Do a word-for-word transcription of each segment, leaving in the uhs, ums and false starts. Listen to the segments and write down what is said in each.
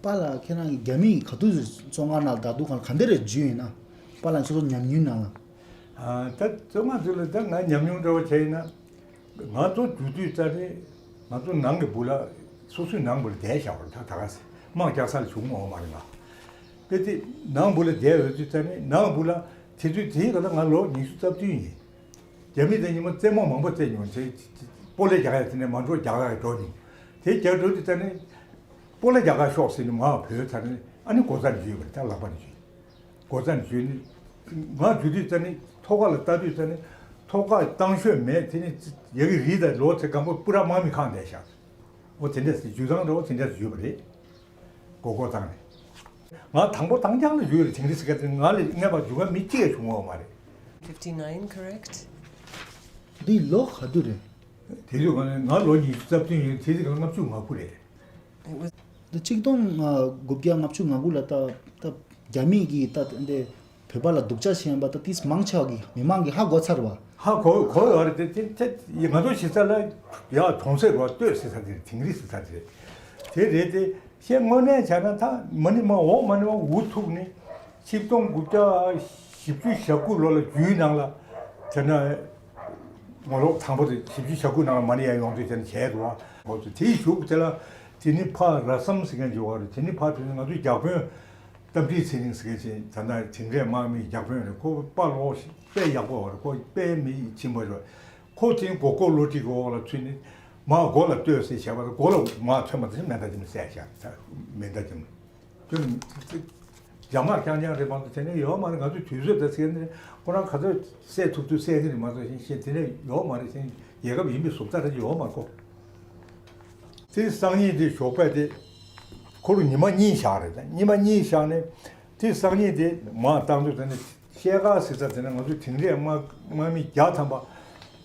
པཱ་ལགས་ཁྱེད་རང་གིས་རྒྱ་མི་ག་དུས་བཙོན་ཁང་ནང་བདག་སྡུག་གང་ག་འདྲ་རེ་བརྒྱུད་ཡིན་ན། པཱ་ལགས་སོ་སོ་ཉམས་མྱོང་ནང་ལ། ཨ། ད་བཙོན་ཁང་དེ་ལ་ད་ང་ཉམས་མྱོང་འདྲ་བོ་བྱས་ཡིན་ན། ང་ཚོ་རྒྱུགས་དུས་ཙ་ནི་ང་ཚོ་ནང་གི་སྦུག་ལ་སོ་སོའི་ནང་སྦུག་ལ་བསྡད་བཞག་པ་རེད། ད་ད་ག་སེ་དམག་རྒྱག་ས་ལ་བྱུང་མ་འོང་མ་རེད་ང་། དཔེ་དེ་ནང་སྦུག་ལ་བསྡད་འོས་དུས་ཙ་ནི་ནང་སྦུག་ལ་དེ་དུས་དེའི་སྐབས་ལ་ང་ལོ་ཉི་ཤུ་རྩ་བདུན་ཡིན། རྒྱ་མི་དང་ཉི་མ་རྩེད་མོ་མང་པོ་རྩེད་མྱོང་། དེ་སྤོ་ལོ་རྒྱག་ཡ་དེ་ནས་མ་འགྲོ་རྒྱག་ཡ་འགྲོ་མྱོང་། དེ་རྒྱག་འགྲོ་དུས་ཙ་ནི་སྤོ་ལོ་རྒྱག་ག་ཤོག་ཟེར་ནས་མར་བོས་ཚར་ནས་ཨ་ནི་སྒོ་རྩར་འཛུལ་བ་རེད། ད་ལག་པ་ནས་འཛུལ། སྒོ་རྩར་འཛུལ་ནས་ང་འཛུལ་དུས་ཙ་ནི་ཐོག་ཁ་ལ་ལྟ་དུས་ཙ་ནི་ཐོག་ཁ་བཏང་ཤོས་མེད། དེ་ནི་ཡ་གི་རི་དང་ལོ་དེ་སྒང་པོ་སྤུ་ར་དམག་མི་ཁང་བསྡད་ཤག་འོ་དེ་འདྲས་སེ་འཛུལ་སྟངས་འདྲ་བོ་དེ་འདྲས་སེ་འཛུལ་བ་རེད། མགོ་སྐོར་བཏང་ནས། ང་དང་པོ་དང་རྐྱང་ལ་འཛུལ་རེད། དིང་རི་ཟེར་མཁན་དེ་ང་ལས་སྔས་མ་འཛུལ་མཁན་མི་གཅིག་ཡང་བྱུང་ཡོད་མ་རེད། fifty-nine, correct? འདི་ལོ་ག་དུས་རེད། དེ་དུས་ང་ལོ་ཉི་ཤུ་རྩ་བདུན་ཡིན། དེ་དུས་ང་ལྔ་བཅུ་ང་དགུ་རེད། It was འདི་ཆིག་སྟོང་དགུ་བརྒྱ་ལྔ་བཅུ་ང་དགུ་ལ་ད་ད་རྒྱ་མི་གིས་ད་འདི་བོད་པ་ལ་སྡུག་ཅག་བྱས་པ་ད་ཏིས་མང་ཆེ་བ་གི་མི་མང་གིས་ཧ་གོ་ཚར་བ། ཧ་གོ་གོ་ཡོད་རེད། དེ་དེ་དེ་ང་ཚོ་གཞིས་ས་ལ་ཡ་གྲོང་གསེབ་རུ་ལྟོས་ཟེར་ས་དེ་རེད། དིང་རི་ཟེར་ས་དེ་རེད། དེ་རེད་དེ། ཞེས་དངོས་གནས་བྱས་ན་ད་མ་ཎི་མ་འོག་མ་ཎི་མ་འུ་ཐུག་ནི་ཆིག་སྟོང་དགུ་བརྒྱ་བཞི་བཅུ་ཞེ་དགུ་ལོ་ལ་རྒྱུའི་ནང་ལ་དེ་ན་ངོ་ལོག་དང་པོ་དེ་བཞི་བཅུ་ཞེ་དགུ་ནང་ལ་མ་ཎི་ཡ་ཡོང་དུས་དེ་ན་བྱས་འདུག་བ། འོ་ཚོ་དེའི་གཞུག་དེ་ལ་དེ་ནི་ཕ་ར་སམ་ཟེར་མཁན་ཅིག་ཡོད་རེད། དེ་ནི་ཕ་དེ་ནི་ང་ཚོའི་རྒྱགས་དཔོན་རྟ་མགྲིན་ཚེ་རིང་ཟེར་མཁན་ཅིག་ད་ལྟ་དིང་རིའི་དམག་མིའི་རྒྱགས་དཔོན་རེད། ཁོ་དཔའ་ལོ་དཔེ་ཡག་པོ་ཡོད་རེད། ཁོ་དཔེ་མི་ཆེན་པོ་རེད། ཁོ་དེ་ནི་མགོ་སྐོར་གློ་གྲིབ་ཀྱི་འོག་ལ་ཚུད་ནས་མར་མགོ་ལ་ལྟོས་ཟེར་བྱས་པ་དང་མགོ་ལ་མར་ཐོན་པ་དེ་མེ་མདའ་དེ་ནི་བསད་བཞག་མེ་མདའ་དེ་ནི། དེ་ནི་རྒྱ་དམག་རྐྱང་རྐྱང་རེད་མ་གཏོགས་དེ་ནས་ཡོད་མ་རེད། ང་ཚོའི་དུས་ཚོད་ད་ཟེར་ནས་ཁོ་རང་ག་ཚོད་བསད་ཐུབ་ཐུབ་བསད་ཀྱི་རེད་མ་གཏོགས་ཤེས་ཤེས་དེ་ནས་ཡོད་མ་རེད། ཤེས་རྒྱལ་ཁབ་ཡིན་པའི་བཟོ་ལྟ་རེ་ཡོད་མ་གོ། དེ་སང་ཉིན་དེ་ཞོགས་པ་དེ་ཁོ་རང་ཉི་མ་གཉིས་བཞག་རེད། ད་ཉི་མ་གཉིས་བཞག་ནས་དེ་སང་ཉིན་དེ་མར་བཏང་དུས་དེ་ནས་ཤེལ་དཀར་ཟེར་ས་དེ་ནས་ང་ཚོའི་དིང་རིའི་དམག་དམག་མི་བརྒྱ་ཐམ་པ་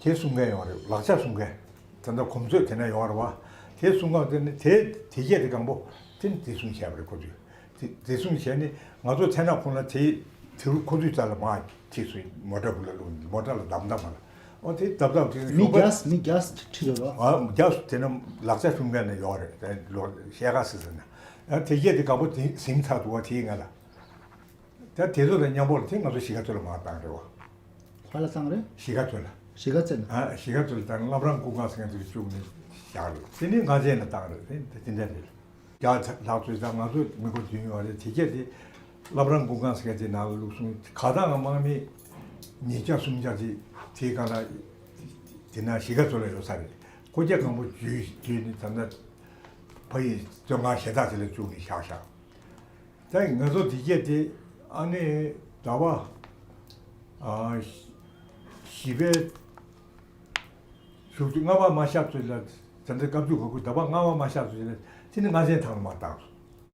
དེ་སྲུང་མཁན་ཡོད་རེད། ལག་ཆ་སྲུང་མཁན་ད་ལྟ་གོམས་སྲོལ་དེ་ན་ཡོད་རེད་བ། དེ་སྲུང་མཁན་དེ་ནས་དེ་དེ་རྒྱས་དེ་སྒང་པོ་དེ་ནས་དེ་སྲུང་བྱས་པ་རེད་ཁོ་ཚོས། དེ་བདེ་སྲུང་བྱས་ནས་ང་ཚོ་མཚན་ནག་ཁོང་ལ་དེ་དེ་རུ་ཁོ་ཚོའི་རྩ་ལ་མར་ཁྲིད་སོང་། མོ་ཊ་བུ་ལ་བླུགས། མོ་ཊ་ལ་བསྡམས་བསྡམས་མ་ལ། ཨོ་དེ་བསྡམས་བསྡམས་དེ་མི་ཞོགས་པ་རྒྱ་མི་རྒྱ་ཁྲིད་ཡོད་རོ། ཨ་རྒྱ་དེ་ན་ལག་ཆ་གསུམ་ཀ་ནས་ཡོད་རེད། དེ་ལོ་ཤེལ་དཀར་ཟེར་ཟེར་ན། ཨ་དེ་རྒྱས་དེ་དགའ་པོ་དེ་ཟིང་ཚར་འདུག་བ། དེའི་ང་ལ་ད་དེ་ཚོ་དང་མཉམ་པོ་ལ་དེ་ང་ཚོ་གཞིས་ཀ་རྩེ་ལ་མར་བཏང་རེད་བ། ག་ལ་བཏང་རེད། གཞིས་ཀ་རྩེ་ལ། གཞིས་ཀ་རྩེ་ལ། ཨ་གཞིས་ཀ་རྩེ་ལ་བཏང་། བླ་བྲང་སྐུ་ཁང་ཟེར་མཁན་དེ་ལ་བཅུག་ནས་བཞག་རེད། དེ་ནས་ངར་ཅན་ལ་བཏང་རེད། དེ་དེ་འདྲ་རེད། རྒྱ་ལགས་ཚོས་ད་ང་ཚོ་མི་མགོ་བདུན་ཡོད་རེད། དེ་གས་དེ་བླ་བྲང་སྐུ་ཁང་ཟེར་མཁན་དེ་ནང་ལ་བླུགས་སོང་། ག་ད་ང་དམག་མི་ཉིས་བརྒྱ་སུམ་བརྒྱ་དེ་དེའི་སྒང་ལ་དེ་ན་གཞིས་ཀ་རྩེ་ལ་ཡོད་ས་རེད། ཁོ་རྒྱ་གང་པོ་བརྒྱུད་བརྒྱུད་ནས་ད་ལྟ་ཕ་ཡི་བཙོན་ཁང་གཞན་དག་དེ་ལ་བཅུག་ནས་བཞག་བཞག་ད་ང་ཚོ་དེ་གས་དེ་ཨ་ནི་ཟླ་བ་ཨ་བཞི་པའི་གཞུག་ཏུ་ལྔ་པ་མ་ཤར་ཚོད་ལ། ད་ལྟ་སྐབས་བཅུ་གོ་དགུ་ཟླ་བ་ལྔ་པ་མ་ཤར་ཚོད་ལ་དེ་ནི་ངར་ཅན་ཐང་ལ་མར་བཏང་